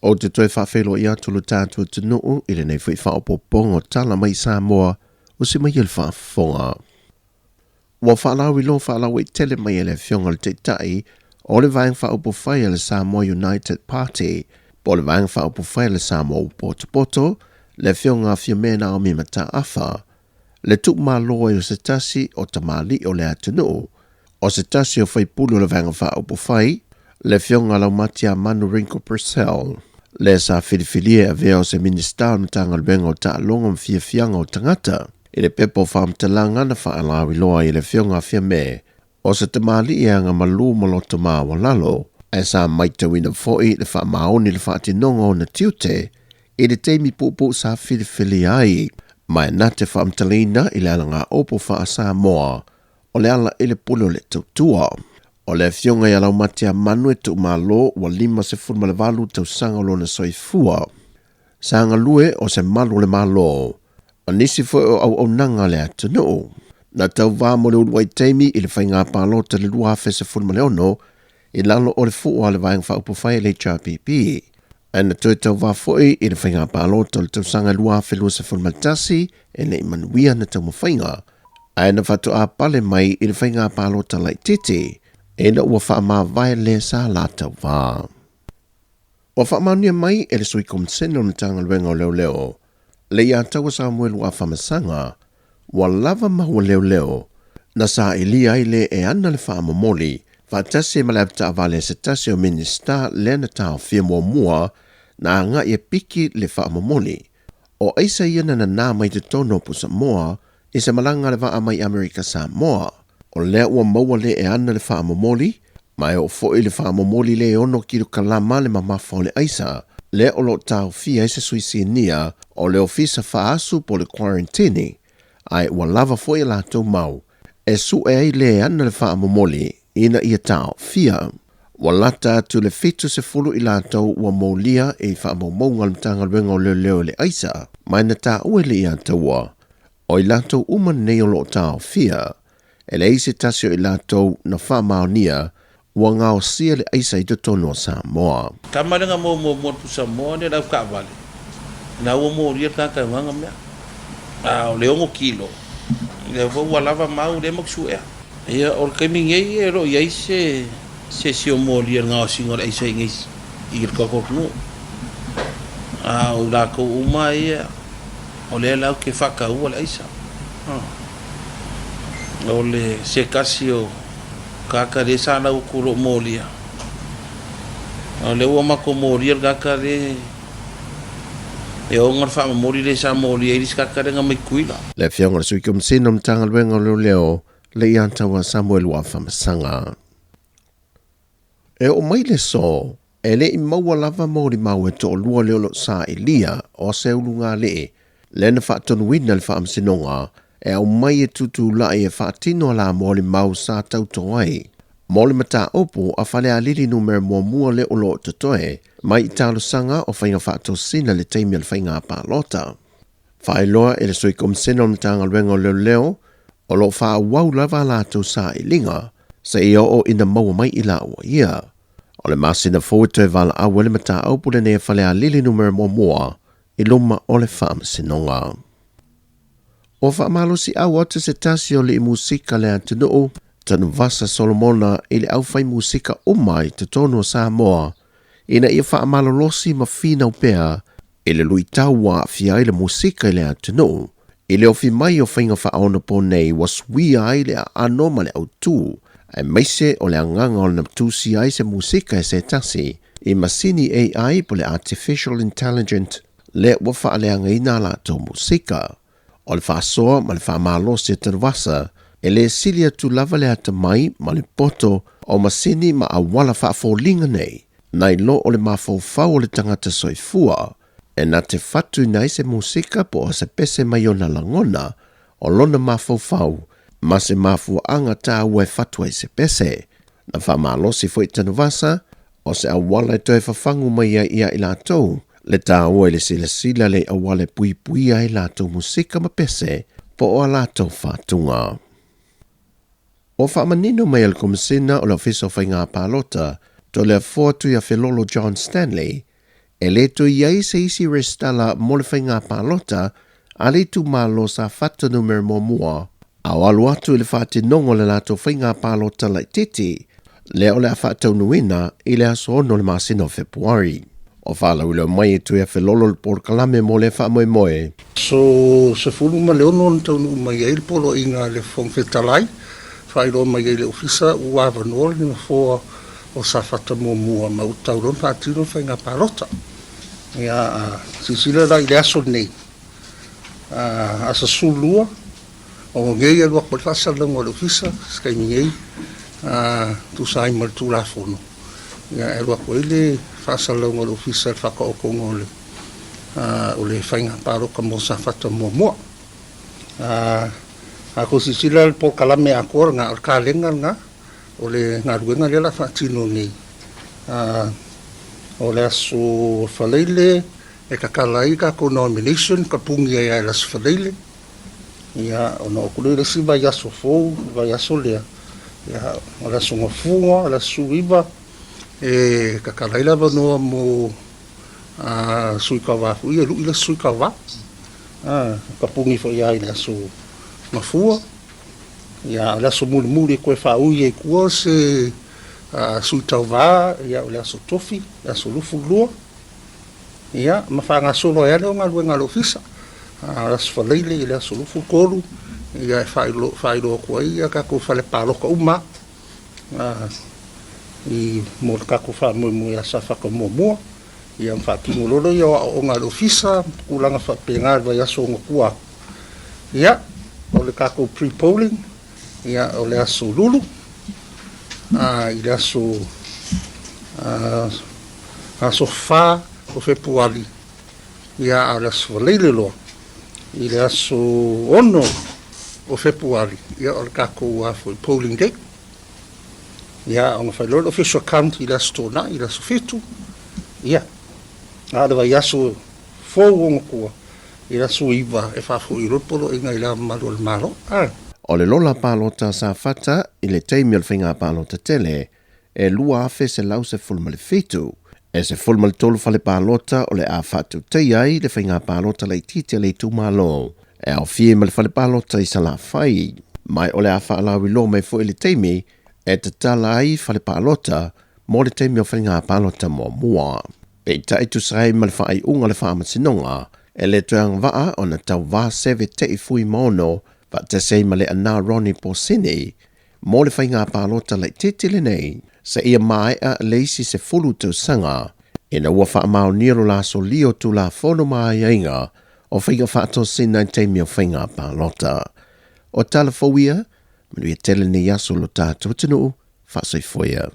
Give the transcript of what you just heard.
Ou te toe faafeiloai atu lo tatou atunuu i lenei foi faaopoopoga o tala mai Samoa o se mai le faafofoga. Ua faalauiloa faalauaitele mai e le Afioga i le Taitai o le Vaega Faaupufai a le Samoa United Party po o le Vaega Faaupufai a le Samoa ua Potopoto, le Afioga a Fiame Naomi Mataafa, le tuumalo ai o se tasi o tamalii o le atunuu, o se tasi o faipule o le Vaega Faaupufai, le Afioga Laumatiamanu Ringo Purcell, le sa filifilia e avea o se Minisita o le Matagaluega o Taaloga ma Fiafiaga o Tagata. I le pepa o faamatalaga na faalauiloa ai e le Afioga a Fiame, o se tamalii e agamalu ma loto maualalo, ae sa matauina foi le faamaoni i le faatinoga o ona tiute i le taimi puupuu sa filifilia ai, ma e na te faamatalaina i le alagaopo faa-Samoa o le ala i le pule o le tautua. O le Afioga ia Laumatiamanu e tuumalo ua 58 tausaga o lona soifua. Sa galue o se malu o le Malo, o nisi foi o auaunaga a le atunuu. Na tauvā mo le uluai taimi i le faiga palota i le 2016 i lalo o le fua a le Vaega Faaupufai a le HRPP, ae na toe tauvā foi i le faiga palota o le tausaga 2021 e le i manuia ana taumafaiga, ae na faatoa pale mai i le faiga palota laitiiti ina ua faamavae le sa la tauvā. Ua faamaonia mai e le Sui Komisene o le Matagaluega o Leoleo, Leiataua Samuelu Afamasaga, ua lava mau a leoleo na sailia ai le e ana le faamomoli faatasi ai ma le avetaavale a se tasi o Minisita lea na taofia muamua na agai e piki le faamomoli. O aisa ia na nanā mai totonu o Pusamoa i se malaga a le vaa mai Amerika Samoa. O lea ua maua le e ana le faamomoli, ma e oo foi le faamomoli le e 6 kilokalama le mamafa o le aisa, lea o lo o taofia ai se sui sinia o le ofisa faaasu po o le quarantini, ae ua lava foi a latou mau e sue ai le e ana le faamomoli ina ia taofia. Ua lata atu le 70 i latou ua molia i faamaumauga a le Matagaluega o Leoleo i le aisa, ma e na taua e le Iataua, o i latou uma nei o lo o taofia, e leai se tasi o i latou na faamaonia ua gaosia le aisa i totonu o Samoa. Tama le nga mo mo mo tu Samoa ne lau kaavale na ua molia le tagata i nga mea a o le 6 kilo lea foi ua lava mau lea ma suea. Ia o le taimi nei e le o i ai se se isi o molia i le gaosiga o le aisa i nei i le tatou atunuu. A o i latou uma ia o lea latou te faataua le aisa. O le se tasi o tagata lea sa lau atu o lo o molia, o lea ua matou molia le tagata lea e ona le faamomoli lea sa molia ai le isi tagata lea na mai Tutuila. Le Afioga i le Sui Komisina o Matagaluega o Leoleo, Leiataua Samuel Waafamasaga. E oo mai le so, e le i maua lava molimau e toalua lea o lo o sailia o se ulugalii lea na faatonuina le faamasinoga e aumai e tutulai e faatino a la molimau sa tauto ai mo le mataupu a Falealili numera muamua lea o lo o totoe mai i talosaga o faiga faatosina i le taimi o le faiga palota. Faailoa e le Sui Komisena o le Matagaluega o Leoleo o lo o faaauau lava a latou sailiga seia oo ina maua mai i laua ia. O le masina fou e toe valaau ai le mataupu lenei a Falealili numera muamua i luma o le faamasinoga. Ua faamalosiau atu se tasi o alii musika le atunuu, Tanuvasa Solomona i le aufai musika uma i totonu o Samoa ina ia faamalolosi ma finau pea i le luitau ua aafia ai le musika i le atunuu. I le ofi mai o faiga faaonaponei ua suia ai le aano ma le autu, aemaise o le agaga o le tusia ai se musika e se tasi i masini AI po le Artificial Intelligent lea ua faaleagaina a latou musika. O le faasoa ma le faamalosi a Tanuvasa e le sili atu lava le atamai ma le poto o masini ma auala faafoliga nei, nai lo o le mafaufau o le tagata soifua e na te fatuina ai se musika po o se pese mai ona lagona o lona mafaufau ma se mafuaaga taua e fatu ai se pese. Na faamalosi foi Tanuvasa o se auala e toe fafagu mai ai ia i latou le taua i le silasila le auala e puipuia ai latou musika ma pese po o a latou fatuga. Ua faamanino mai e le Komesina o le Ofisa o Faiga Palota, Toleafoa Tuiafelolo John Stanley, E le toe i ai se isi resitala mo le faiga palota a le itumalo o Safata Numera Muamua, a o alu atu i le faatinoga o le latou faiga palota laitiiti, lea o le a faataunuuina i le aso 6 o le masina o Fepuari. O faalauiloa mai e Tuiafelolo le polokalame mo lea faamoemoe. Aso 16 na taunuu mai ai le poloaiga a le Fofoga Fetalai, faailoa mai ai le Ofisa ua avanoa le Nofoa o Safata muamua ma ua tatau loa ona faatino le faiga palota. Ia, a silasila la i le aso lenei, aso 12, o nei e alu atu ai le faasalalauga o le Ofisa, se taimi nei, tusa ai ma le Tulafono, ia e alu atu ai le faasalalauga o le Ofisa i le faataotoga o le o le faiga palota mo Safata muamua. A tou silasila i le polokalame atoa lena, o le kalena lena, O le galuega lea la faatino nei, o le aso Faraile e tatala ai tatou nomination, tapuni ai lava i le aso Faraile. Ia, ona oo atu lea i le isi vaiaso fou, le vaiaso lea, ia, o le aso Gafua, o le aso 19, e tatala ai le avanoa mo sui tauva foi ia e lui le isi sui tauva. Tapuni foi lava i le aso Gafua. Ia, o le aso mulimuli e toe faaui ai i tua se sui tauva, ia, o le aso Tofi, le aso 22, ia, ma faagasolo ai lava lea o galuega a le Ofisa. O le aso Faraile i le aso 23, ia, e faailoa atu ai ia tatou fale palota uma i mo le tatou faamoemoe ia Safata muamua, ia, ma faatino loa lea o aoaoga a le Ofisa ma tulaga faapena i le vaiaso ona tua atu. Ia, o le tatou pre-polling, ia, o le aso Lulu, i le aso, aso 4 o Fepuari, ia, a o le aso Faraile loa, i le aso 6 o Fepuari, ia, o le tatou foi polling day. Ia, ona fai loa le official count i le aso Toonai, i le aso 7, ia, a o le vaiaso fou ona tua, I le aso 9 e faafoi loa le poloaiga i Le Ao Mamalu o le Malo. A. O le lola palota Safata i le taimi o le faiga palota tele e 2,117, e 13 fale palota o le a faatautaia ai le faiga palota laitiiti a le itumalo e aofia ai ma le fale palota i Salafai. Ma o le a faalauiloa mai foi le taimi e tatala ai fale palota mo le taimi o faiga palota muamua. Peitai tusa ai ma le faaiuga o le Faamasinoga, e le toe agavaa ona tauva Seve Te'i Fuimaono faatasi ai ma le Ana Ronnie Posini mo le faiga palota laitiiti lenei, seia maea le isi 10 tausaga ina ua faamaonia lo la solia o Tulafono ma aiaiga o faiga faatosina i taimi o faiga palota. O tala fou ia, manuia tele lenei aso lo tatou atunuu, faasoifua ia.